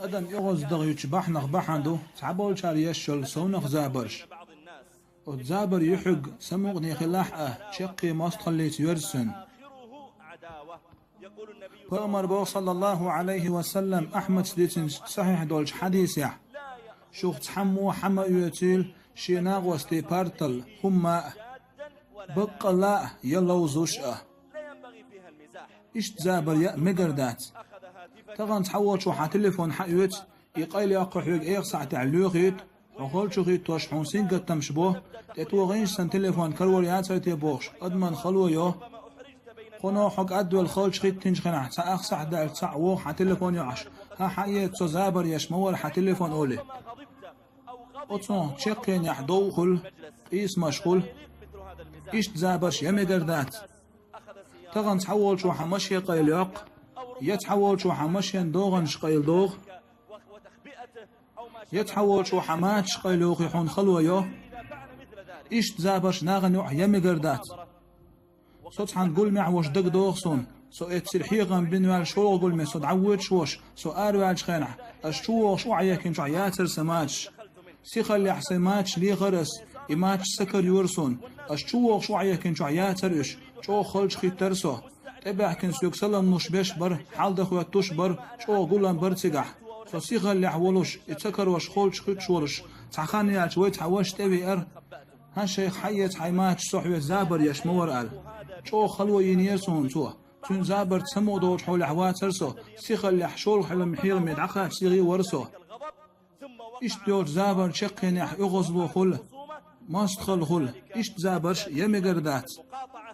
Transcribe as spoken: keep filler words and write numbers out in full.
Адам оьгӀаздаха йолчу бахьанах бахьана ду цхьаболчара еш йолу совнаха забарш. Оцу забар юьхьиг самукъане хилахь а, чаккхе мостагӀаллица йоьрзу цуьнан. Пайхамар боху, саллаллаху Ӏалайхи ва саллам, Ахьмадс дийцинчу сахьихь долчу хьадисехь: «Шух цхьаммо хьа ма оьцийла шен накъостийн партал хӀумма а, баккъалла а я ловзуш а». Иштта забар яа мегар дац. Тахана цхьаволчо хьан телефон хьаоьцу, и къайлаяккха хьоьга эха сахьтехь лоьхуьйту, хьо халчу хӀиттош хьуна сингаттамаш бо, тӀетохийша сан телефон карор яцара те бохуш, адаман хало йо. Кхуно хьо кӀадвелла халчу хӀиттинчу хенахь, цхьа ах сахьт даьлча цхьаъ вогӀу хьан телефон йоӀуш, хьан хьаэца цо забар еш ма вара хьан телефон олий. Оцунах чаккхенехь дов хуьлу, къийсамаш хуьлу. Иштта забарш яа мегар дац. Тахана цхьаволчо хьан машен къайла йоккху, я цхьаволчо хьан машен догӀанаш къайла догӀу, я цхьаволчо хьан мачаш къайла йохий хьуна хало йо. Иштта забарш нахана юкъахь яа мегар дац. Со цхьана гуламехь волуш дагадогӀу суна, со эццара хьехам бина ваьлла шолгӀа гуламе со дӀавоьдуш волуш, со араваьллачу хенахь, ас чувогӀуш охьаехкинчохь яцара сан мачаш. Сихаллехь сайн мачаш лехара ас, и мачаш ца карайора суна. Ас чувогӀуш охьаехкинчохь яцара уьш, чӀогӀа халчу хӀиттара со. ТӀебаьхкина соьга салам луш беш бара, хьал дан хоьттуш бара, чӀогӀа гулам бара цигахь. Со сихаллехь волуш, и ца карош халчу хӀуьттуш волуш, цхьа хан яьлча вай цхьа ваша тӀевеара. ХӀан, шайх, хьаэца хьайн мачаш, со хьоьца забар еш ма вара аьлла. ЧӀогӀа хало йинера суна цо. Цуьнан забарца самукъа долчу хьолехь вацара со, сихаллехь шолгӀа хьалам хьехаме дӀакхача сихе вара со. Иштта йолчу забарна чаккхенехь оьгӀазло хуьлу, мостагӀалла хуьлу, иштта забарш яа мегар дац.